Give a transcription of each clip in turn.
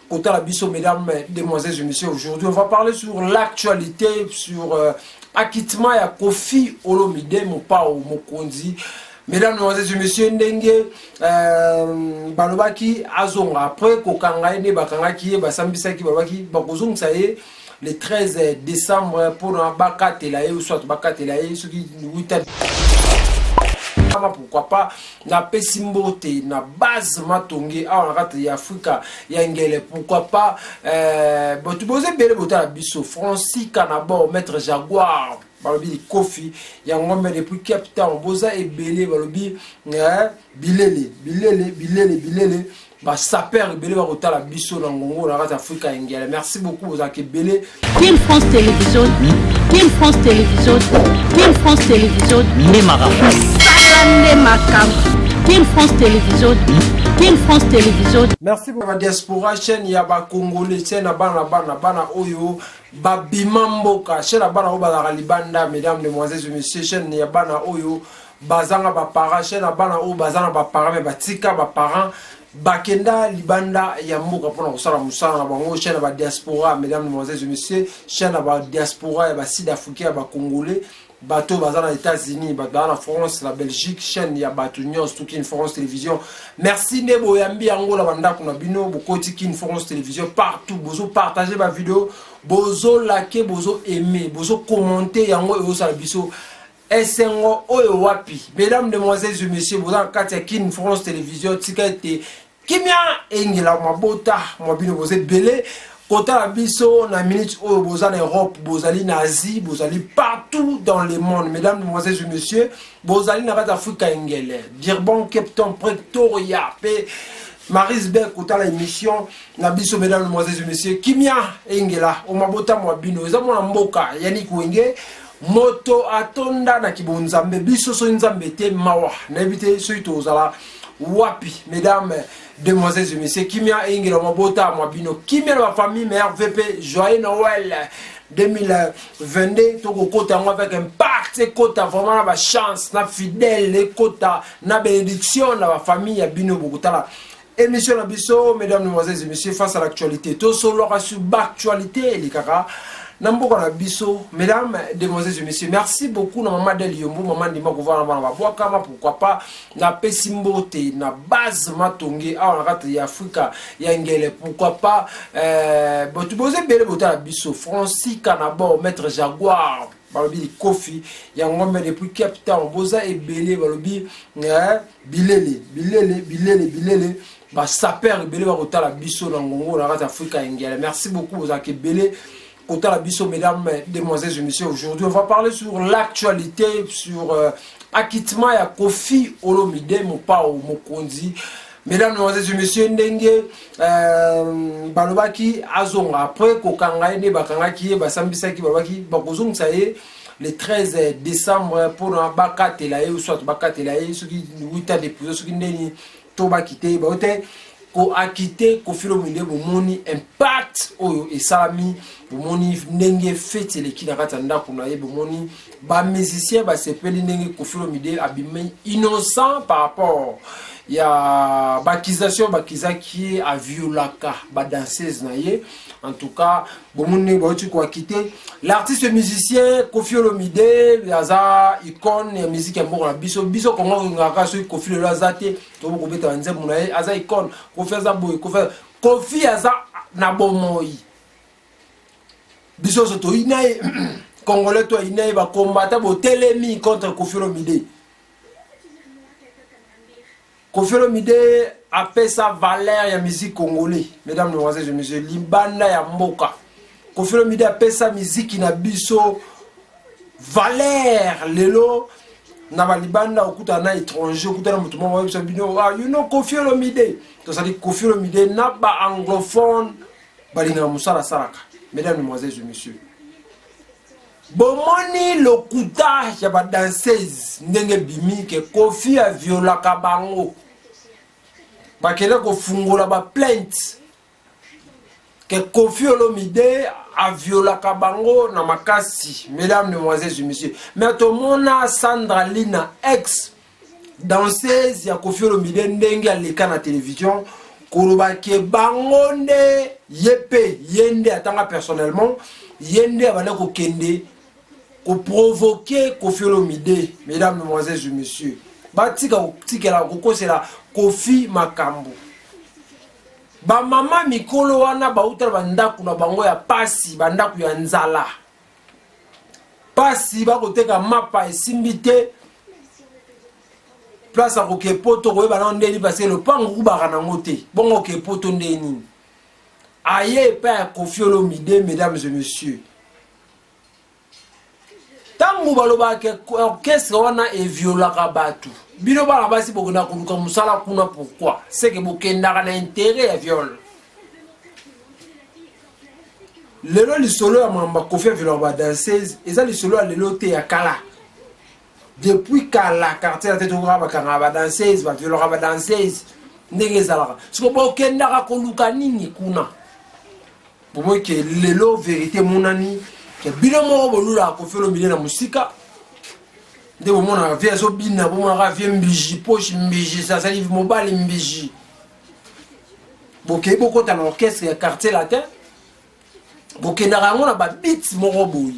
Kotala biso, mesdames, demoiselles et messieurs. Aujourd'hui, on va parler sur l'actualité, sur acquittement ya Koffi Olomide, Mopao Mokonzi. Mesdames, mesdemoiselles et messieurs, ndenge balobaki azonga après kokanga ye, nde bakangaki ye, basambisaki, balobaki bakozongisa ye le 13 décembre mpona bakatela ye, soit bakatela ye soki 8. Pourquoi pas napesi mbote na base Matonge awa na kati ya Afrika ya ngele. Pourquoi pas bato boza ebele botala biso, Francis Kanabor, Maître Jaguar, balobi Kofi ya Ngombe depuis Cape Town. Boza ebele, balobi bilele, bilele, bilele, bilele, basaper ebele bakotala biso na ngongo na kati ya Afrika ya ngele. Merci beaucoup, bozalaka ebele. Kin France Télévision, Kin France Télévision, Kin France Télévision. Nde makambo. Sala nde makambo. Kin France Télévision, Kin France Télévision. Merci pour la diaspora, chaîne ya Bacongolais, chaîne ya bana, bana, bana oyo babima mboka, chaîne ya bana oyo bazalaka libanda. Mesdames, demoiselles et messieurs, chaîne ya bana oyo bazanga baparent, chaîne ya bana oyo baza na baparent mais batika baparent, bakenda libanda ya mboka mpona kosala mosala na bango, chaîne ya badiaspora. Mesdames, demoiselles et messieurs, chaîne ya badiaspora ya basud africain, ya Bacongolais, bato baza na États-Unis, bato baza na France, na Belgique, chaîne ya bato nyonso, Kin France Télévision. Merci nde boyambi yango na bandako na bino. Bokoti Kin France Télévision partout, bozopartage bavideo, bozolike, bozoaime, bozokommente, yango ezosala biso esengo oyo wapi. Mesdames, demoiselles et messieurs, boza na kati ya Kin France Télévision. Tika ete kimia engela mabota mwa bino. Boza ebele kotala biso na minute oyo. Boza na Europe, bozali na Asie, bozali partout dans le monde. Mesdames, demoiselles et messieurs, bozali na kati Afrika engele, Durban, Cape Town, Pretoria mpe Maritzburg, kotala émission na biso. Mesdames, demoiselles et messieurs, kimia engela omabota mwa bino. Eza mwana mboka Yani Wenge, moto atonda na kibonzambe. Biso soki Nzambe te, mawa, nayebi te soki tozala wapi. Mesdames, demoiselles et messieurs, kimia eyingela mabota mwa bino, kimia na bafamille. Mrvp, joyeux Noël 2022. Tokokota yango avec impact, ekota vraiment na bachance, na fidèle, ekota na bénédiction na bafamille ya bino. Bokotala émission na biso, mesdames, demoiselles et messieurs, face à l'actualité. Tosolwaka sur baactualité elekaka na mboka na biso. Mesdames, demoiselles et messieurs, merci beaucoup na mama Del Yombo, mama ndima kovanda bana babwakama. Pourquoi pas napesi mbote na base Matonge awa na kati ya Afrika ya ngele. Pourquoi pas bato boza ebele botala biso, Francis Kanabor, Maître Jaguar, balobi Kofi ya Ngombe depuis Cape Town. Boza ebele, balobi bilele, bilele, bilele, bilele, basaper ebele bakotala biso na ngongo na kati ya Afrika ya ngele. Merci beaucoup, bozalaka ebele kotala biso. Mesdames, demoiselles et messieurs, aujourd'hui, on va parler sur l'actualité, sur acquittement ya Koffi Olomide, Mopao Mokonzi. Mesdames, mesdemoiselles et messieurs, ndenge balobaki azonga après kokanga ye, nde bakangaki ye, basambisaki, balobaki bakozongisa ye le 13 décembre mpona bakatela ye, soit bakatela ye soki 8 ans de prison, soki ndeni to bakite bayo te koakite Koffi Olomide. Bomoni impact oyo esalami, bomoni ndenge feti eleki na kati ya ndako na ye, bomoni bamusicien basepeli ndenge Koffi Olomide abimi innocent par rapport ya baaccusation bakizaki ye aviolaka badanseuse na ye. En tout cas, bomoni ndenge bauti koakite l'artiste musicien Koffi Olomide. Aza icône ya musique ya mboka na biso. Biso Kongo ngaka soki Koffi lelo aza te, tokoki kobeta banzembo na ye. Aza icône. Koffi aza boye, Koffi aza na bomoi. Biso nyonso toyina ye, Congolais to ayina ye, bakombata botelemi contre Koffi Olomide. Koffi Olomide apesa valeur ya musique congolais, mesdames, mesdemoiselles et messieurs, libanda ya mboka. Koffi Olomide apesa miziki na biso valeur. Lelo na balibanda, okutana na étranger, okutana moto moko, oyebisa bino: "Ah, you know Koffi Olomide." Tozali Koffi Olomide na baanglophone balingaka mosala asalaka. Mesdames, mesdemoiselles et messieurs, bomoni lokuta ya badanseuse ndenge ebimi ke Koffi aviolaka bango. Bakende kofungola baplainte ke Koffi Olomide aviolaka bango na makasi. Mesdames, mesdemoiselles et messieurs, mais tomona Sandra Lina, ex danseuse ya Koffi Olomide, ndenge aleka na télévision. Koloba ke bango nde ye mpe ye nde atanga personnellement, ye nde abanda kokende koprovoke Koffi Olomide. Mesdames, mesdemoiselles et messieurs, batika kotikela kokosela Koffi makambo. Bamama mikolo wana bauta na bandako na bango ya pasi, bandako ya nzala, pasi, bakoteka mapa esimbi te, place akoke poto koyeba nao ndeni, parce que lopango kubaka nango te, bongo oke poto nde nini? Aye epai ya Koffi Olomide. Mesdames et messieurs, ntango balobaka orchestre wana eviolaka bato, bino bana basi bokendaka koluka mosala kuna. Pourquoi? Seke bokendaka na intérêt ya viol. Lelo lisolo ya mamba Koffi aviolaka badanseuse eza lisolo ya lelo te, ya kala, depuis kala. Quartier na te, tokokaka bakangaka badanseuse, baviolaka badanseuse ndenge ezalaka. Siko bokendaka koluka nini kuna? Bomoi ke lelo vérité emonani ke bino moko bolulaka Koffi Olomide na mosika nde bomonaka vie azobina, bomonaka vie mbiji poche mbiji, azali mobali mbiji. Bokei bokota na orchestre ya Quartier Latin, bokendaka yango na babit moko boye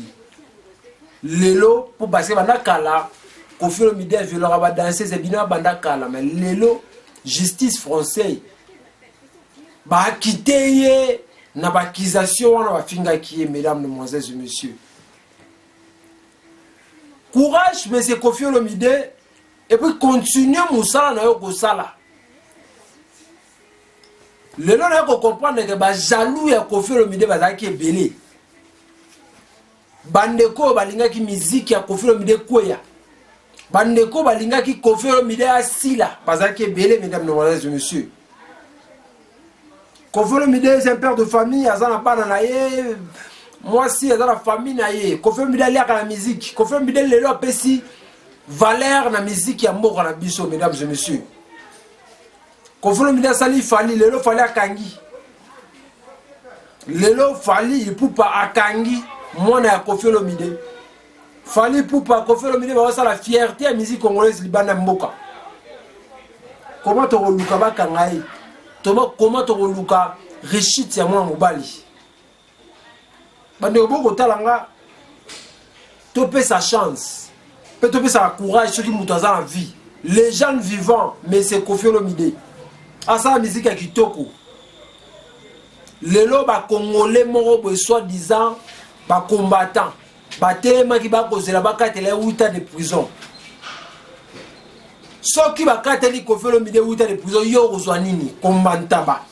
lelo, mpo parce banda kala Koffi Olomide aviolaka badanseuse ebino banda kala. Mais lelo justice français baakite ye na baaccusation wana bafingaki ye. Mesdames, mesdemoiselles et messieurs, courage, monsieur Koffi Olomide, et puis continue mosala na yo kosala. Lelo naye kocomprendre ke bajaloux ya Koffi Olomide bazalaki ebele. Bandeko oyo balingaki miziki ya Koffi Olomide kweya, bandeko balingaki Koffi Olomide asila, bazalaki ebele. Mesdames, mesdemoiselles et messieurs, Koffi Olomide, c'est un père de famille, aza na bana na ye, mwasi aza na famille na ye. Koffi Olomide aliaka na miziki. Koffi Olomide lelo apesi valeur na miziki ya mboka na biso. Mesdames et messieurs, Koffi Olomide asali Fally, lelo Fally akangi, lelo Fally Ipupa akangi mwana ya Koffi Olomide. Fally Ipupa, Koffi Olomide baosala fierté ya musique congolaise libanda mboka. Koma tokoluka bakanga ye, koma tokoluka réussite ya mwana mobali. Bandeko bokotala nga, topesa chance mpe topesaka courage soki moto aza na vie. Légende vivant, mais c'est Koffi Olomide, asala miziki ya kitoko. Lelo bacongolais moko boye, soi disant bacombattant, batelemaki bakozela bakatela ye 8 ans de prison. Soki bakateli Koffi Olomide 8 ans de prison, yo okozwa nini? Kombantaba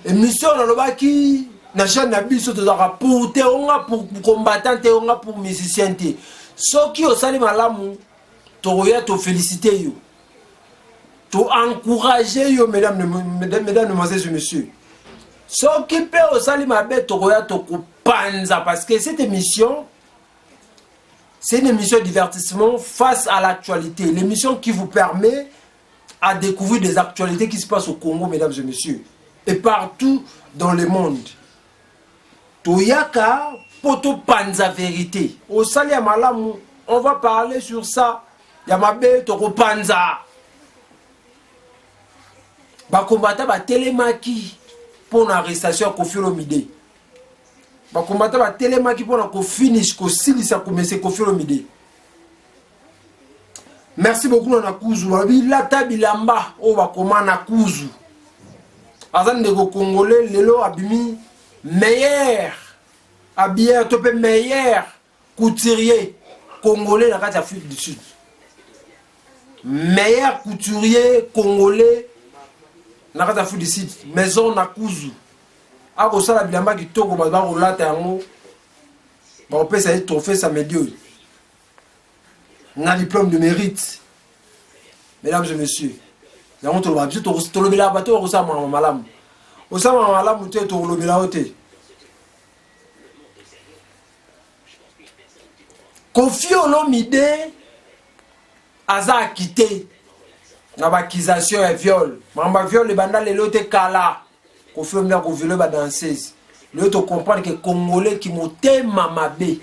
émission nalobaki na chaîne na biso, tozalaka pour te onga pour combattant te, onga pour musicien te. Soki osali malamu, tokoya tofélicité yo, toencourage yo. Mesdames, mesdames, mesdemoiselles et messieurs, soki mpe osali mabe, tokoya tokopanza, parce que cette émission, c'est une émission de divertissement face à l'actualité, l'émission qui vous permet à découvrir des actualités qui se passent au Congo, mesdames et messieurs, et partout dans le monde. Toyaka poto panza vérité. Osali ya malamu, on va parler sur ça. Ya mabe, tokopanza. Bakombata batelemaki mpo na arrestation ya Koffi Olomide. Bakombata batelemaki mpo na kofinish, kosilisa komese Koffi Olomide. Merci beaucoup na Nakuzu. Balobi lata bilamba oyo bakoma Nakuzu. Aza ndeko congolais, lelo abimi meilleur habilleur to mpe meilleur couturier congolais na kati ya Afrique du Sud, meilleur couturier congolais na kati ya Afrique du Sud. Maison Nakuzu akosala bilamba kitoko, bato bakolata yango, bakopesa ye trophée samedi oyo na diplôme de mérite. Mesdames et messieurs, yango toloba biso, tolobelaka bato bakosala makambo malamu. Osala makambo malamu te, tokolobela yo te. Koffi Olomide aza akite na baaccusation ya viol. Makambo ya viol ebanda lelo te, kala Koffi Olomide akoviole badanseuse. Lelo tocomprendre ke congolais ki motema mabe.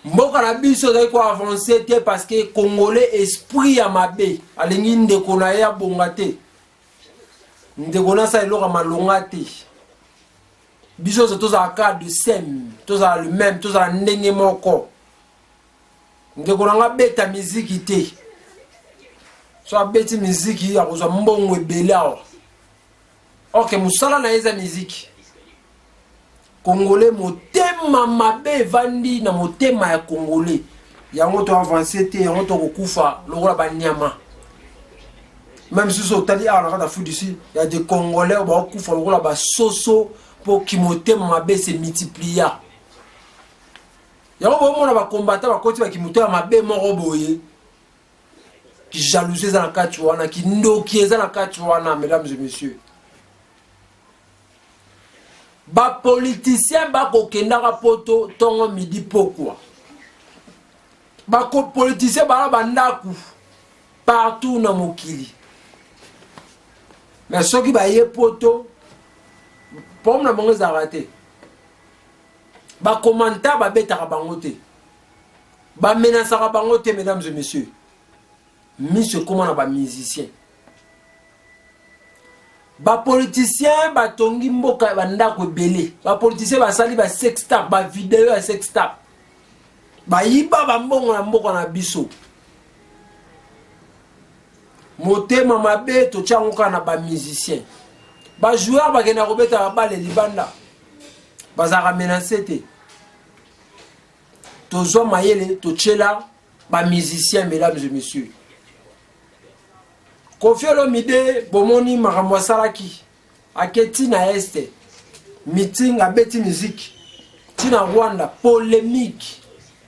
Mboka na biso ezali koavance te parce que congolais esprit ya mabe, alingi ndeko na ye abonga te. Ndeko nasala eloko ya malonga te. Biso nyonso tozala kaka de same, tozala le même, tozala ndenge moko. Ndeko na nga beta miziki te. So abeti miziki akozwa mbongo ebele awa. Ok, mosala na ye eza miziki. Congolais motema mabe evandi na motema ya Congolais. Yango to avancer te, yango to kokufa lokola banyama. Même si otali awa na kati Afrique du Sud, ya des Congolais oyo bakokufa lokola basoso mpo kimotema mabe se multiplia. Yango bomona ba combattants bakoti ba kimotema mabe moko boye. Ki jalousie eza na kati wana, kindoki eza na kati wana, mesdames et messieurs. Ba politiciens bakokendaka poto tongo midi pokwa. Ba politiciens bala bandaku partout na mokili. Mais soki baye poto problème na bango ezalaka te. Ba commentaires babetaka bango te. Ba menacaka bango te, mesdames et messieurs. Miso ekoma na ba musiciens. Ba politiciens batongi mboka ba ndako ebele. Ba politiciens basali ba sextape, ba video ya sextape. Bayiba ba mbongo na mboka na biso. Motema mabe totia yango kaka na ba musiciens. Ba joueurs bakenda kobeta ba balle libanda. Bazalaka menace te. Tozwa mayele totiela ba musiciens, mesdames et messieurs. Koffi Olomide bomoni makambo asalaki, aketi na este meeting, abeti musique ti na Rwanda, polemique,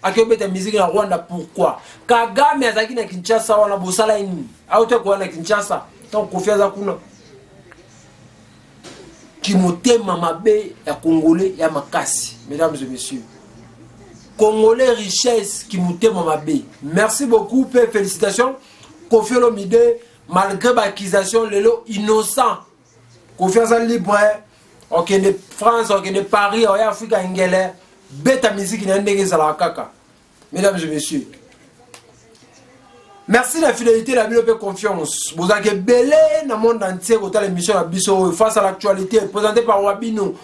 ake obeta musique na Rwanda pourquoi? Kagame azalaki na Kinshasa wana, bosala ye nini? Auti koya na Kinshasa donc Koffi aza kuna. Kimotema mabe ya Congolais ya makasi, mesdames et messieurs. Congolais richesse kimotema mabe. Merci beaucoup pe félicitations Koffi Olomide, malgré ba accusation lelo innocent. Koffi aza libre, okende France, okende Paris, oya Afrika ngele, beta musique na ndenge ezalaka kaka. Mesdames et messieurs, merci la fidélité la bino pe confiance. Bozalaka ebele na monde entier kotala émission na biso oyo face à l'actualité présentée par Wabino.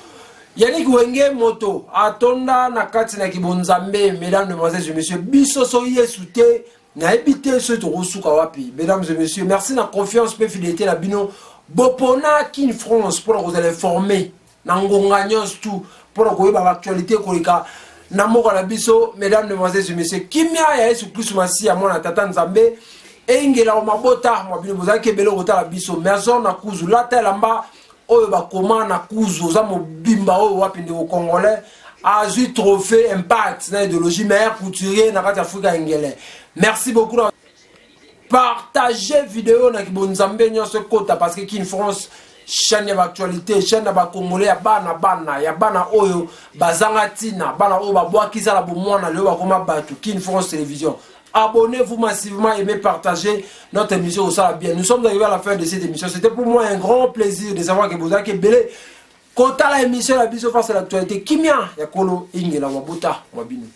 Yannick Wenge moto atonda na kati na kibonzambe, mesdames, demoiselles et messieurs, biso so Yesu te nayebi te soki tokosuka wapi. Mesdames et messieurs, merci na confiance pe fidélité na bino. Bopona Kin France pour kozala informé na ngonga nyonso tout pour koyeba ba actualité koleka na mboka na biso. Mesdames, demoiselles et messieurs, kimia ya Yesu Kristo Masiya mwana tata Nzambe eyingela o mabota mwa bino. Bozalaki ebele kotala biso. Maison na kuzu lata elamba oyo bakoma na kuzu oza mobimba oyo wapi ndeko congolais azwi trophée impact na idéologie meilleur couturier na kati ya Afrika ngele. Merci beaucoup na partager vidéo na kibonzambe nyonso ekota, parce que Kin France chaîne ya actualité, chaîne ya ba congolais, ya bana bana ya bana oyo bazanga ntina, bana oyo babwakisa na bomwana lelo bakoma bato. Kin France Télévision, abonnez-vous massivement, aimez, partagez notre émission, ça bien. Nous sommes arrivés à la fin de cette émission. C'était pour moi un grand plaisir de savoir que vous avez belé kotala émission ya biso face à l'actualité. Kimia ya kolo ingela mabota mwa bino.